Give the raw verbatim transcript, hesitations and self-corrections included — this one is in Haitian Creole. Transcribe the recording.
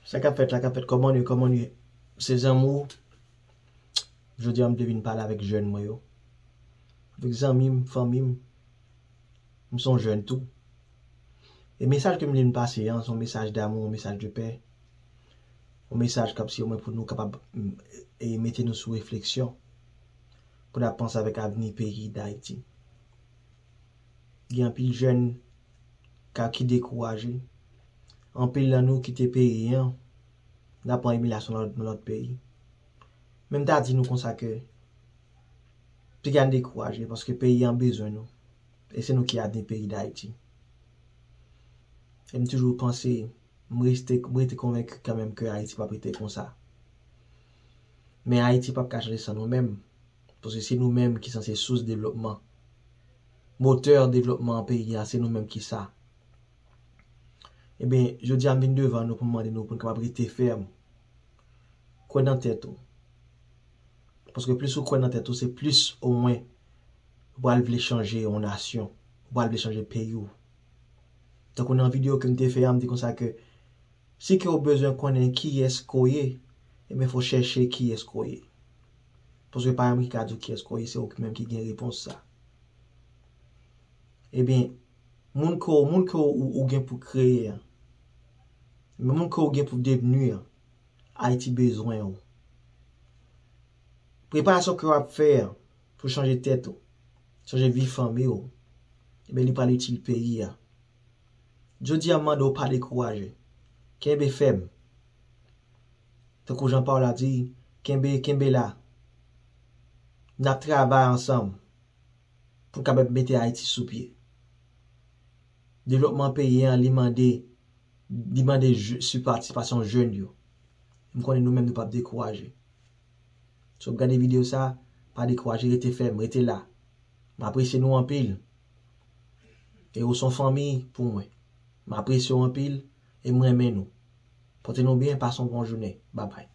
Sa k ap fèt la, k ap fèt, kòman nou ye, kòman nou ye? Se zanmi w. Jodi a, m te vin pale avèk jèn mwen yo. Avèk zanmi m, fanmi m. M se yon jèn tou. E mesaj ke m vin pase an, se yon mesaj damou, yon mesaj de pè. Yon mesaj k ap se omwen pou nou kapab, mm, e mete nou sou refleksyon. Pou n ap panse avèk avni peyi Dayiti. Gen anpil jèn ka ki dekouraje. Anpil nan nou kite peyi an, n ap pran imilyasyon nan lòt, nan lòt peyi. Men m ta di nou konsa ke piga n dekouraje, paske peyi an bezwen nou. E se nou ki avni peyi Dayiti. E m toujou panse, m reste, m rete konvenki kanmenm ke Ayiti p ap rete konsa. Men Ayiti p ap ka chanje san nou menm. Paske se nou menm ki sanse sous devlopman. Motè devlopman peyi a, se nou menm ki sa. Ebyen, jodi a m vin devan nou pou m mande nou pou n kapab rete fèm. Kwè nan tèt ou. Paske plis ou kwè nan tèt ou, se plis omwen ou pral vle chanje yon nasyon, ou pral vle chanje peyi w. Tankou nan videyo ke m te fè a, m di konsa ke si ke w bezwen konnen kiyès ke w ye, ebyen fò w chèche kiyès ke w ye. Paske pa yon moun ki ka di w kiyès ke w ye, se ou menm ki gen repons sa. Ebyen, moun ke w, moun ke w, ou, ou gen pou kreye an, men moun ke w gen pou devni an, Ayiti bezwen w. Preparasyon ke w ap fè an pou chanje tèt ou, chanje vi fanmi w, ebyen li pral itil peyi a. Jodi a m mande w pa dekouraje. Kenbe fèm. Tankou jan pawòl la di, kenbe, kenbe la. N ap travay ansanm pou n kapab mete Ayiti sou pye. Devlopman peyi an, li mande, li mande je-, sou patisipasyon jèn yo. M konnen nou menm nou p ap dekouraje. Si w ap gade videyo sa, pa dekouraje, rete fèm, rete la. M apresye nou anpil. E ou se yon fanmi pou mwen. M apresye w anpil e m renmen nou. Pote nou byen, pase yon bon jounen. Babay.